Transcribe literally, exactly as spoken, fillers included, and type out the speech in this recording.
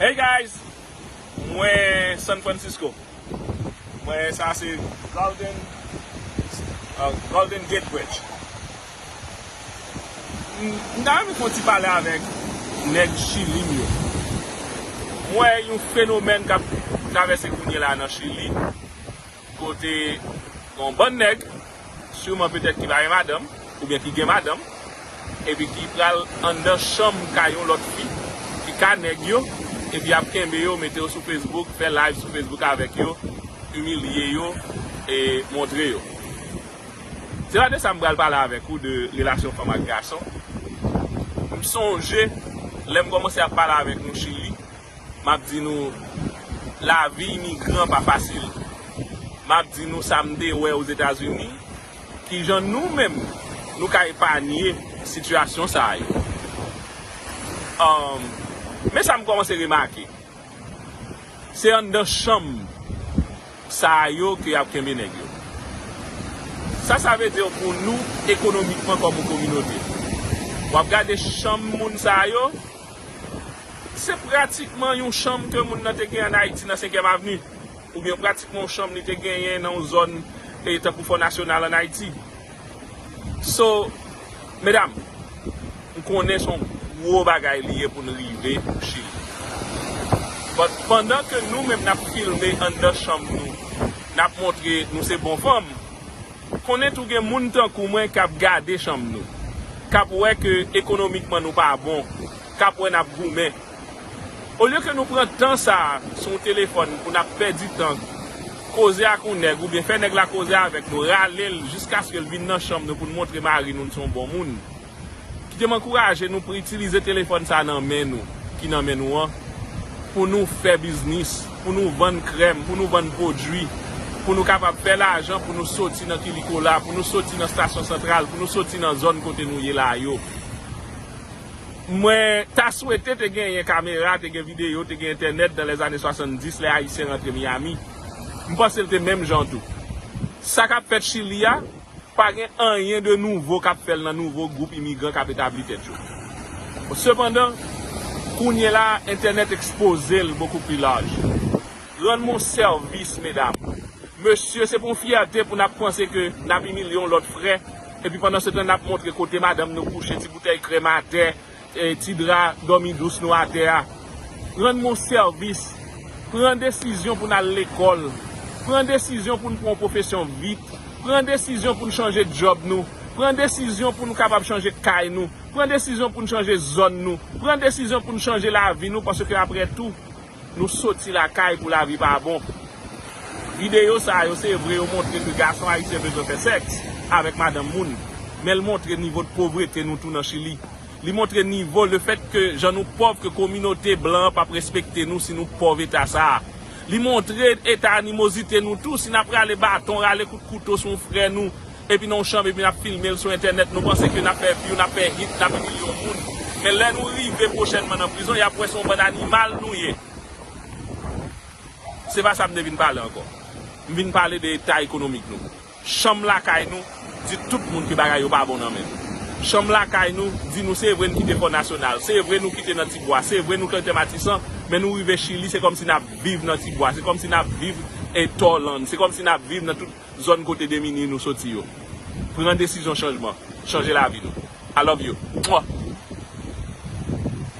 Hey guys, mwen San Francisco. Mwen sa se Golden, uh, Golden Gate Bridge. M ta renmen fè yon ti pale avèk nèg Chili m yo. M wè yon fenomèn k ap travèse kounye la nan Chili, kote yon bann nèg, siman petèt ki pa gen madanm, oubyen ki gen madanm, epi ki pral anndan chanm kay yon lòt fi, ki ka nèg yo, epi ap kenbe yo, mete yo sou Facebook, fè live sou Facebook avèk yo, imilye yo, e montre yo. Se pa de sa m pral pale avèk ou, de relasyon fanm ak gason. M sonje, lè m kòmanse ap pale avèk nou Chili, m ap di nou, lavi imigran pa fasil. M ap di nou sa m te wè Ozetazini, kijan nou menm, nou ka epanye sitiyasyon sa yo. Um, men sa m kòmanse remake, se anndan chanm sa yo ke y ap kenbe nèg yo. Sa, sa vle di pou nou, ekonomikman, kòm yon kominote, w ap gade chanm moun sa yo, se pratikman yon chanm ke moun nan te gen ann Ayiti nan Senkyèm Avni, oubyen pratikman yon chanm li te genyen nan yon zòn, e, tankou Fò Nasyonal ann Ayiti. So, medam, m konnen se yon gwo bagay li ye pou n rive Chili. But pandan ke nou menm n ap filme anndan chanm nou, n ap montre nou se bon fanm, konnen tou gen moun tankou mwen k ap gade chanm nou, k ap wè ke ekonomikman nou pa bon, k ap wè n ap goumen. Olye ke nou pran tan sa a sou yon telefòn pou n ap pèdi tan, koze ak yon nèg oubyen fè nèg la koze avèk nou, rale l jiskaske l vin nan chanm nou pou n montre mari nou n se yon bon moun. Kite m ankouraje nou pou itilize telefòn sa a nan men nou, ki nan men nou an, pou nou fè biznis, pou nou vann krèm, pou nou vann pwodui, pou nou kapab fè lajan, pou nou soti nan Kilikola, pou nou soti nan Stasyon Santral, pou nou soti nan zòn kote nou ye la yo. Mwen ta swete te genyen kamera, te gen videyo, te gen entènèt dan lèzane swasanndis lè Ayisyen rantre Miami. M panse l te menm jan tou. Sa k ap fèt Chili a, pa gen anyen de nouvo k ap fè l nan nouvo gwoup imigran k ap etabli tèt yo. Sepandan, kounye la a, entènèt ekspoze l bokou pli laj. Rann mwen yon sèvis, medam. Mesye, se pou yon fyète pou n ap panse ke n ap imilye yon lòt frè, epi pandan se tan n ap montre kote madanm nou kouche, ti boutèy krèm atè, e, ti dra dòmi dous nou atè a. Rann mwen yon sèvis. Pran desizyon pou n al lekòl. Pran desizyon pou n pran yon pwofesyon vit. Pran desizyon pou n chanje djòb nou. Pran desizyon pou nou kapab chanje kay nou. Pran desizyon pou n chanje zòn nou. Pran desizyon pou n chanje lavi nou, paske apre tou, nou soti lakay pou lavi pa bon. Videyo sa yo, se vre, yo montre ke gason ayisyen bezwen fè sèks avèk madanm moun, men l montre nivo de povrete nou tou nan Chili. Li montre nivo, lefèt ke jan nou pòv, ke kominote blan an p ap respekte nou si nou pòv eta sa a. Li montre eta animozite nou tou, si n ap rale baton, rale kout kouto sou yon frè nou, epi nan yon chanm, epi n ap filme l sou entènèt, nou panse ke n ap fè view, n ap fè hit, n ap imilye yon moun. Men lè nou rive pwochènman nan prizon, y ap wè se yon bann animal nou ye. Se pa sa m te vin pale ankò. M vin pale de eta ekonomik nou. Chanm lakay nou di tout moun ke bagay yo pa bon nan men nou. Chanm lakay nou di nou se vre n kite Fò Nasyonal, se vre nou kite nan Tibwa, se vre nou kite Matisan, men nou rive Chili, se kòmsi n ap viv nan Tibwa, se kòmsi n ap viv e Tòland, se kòmsi n ap viv nan tout zòn kote demini nou soti yo. Pran desizyon chanjman, chanje lavi nou. I love you. Mwah.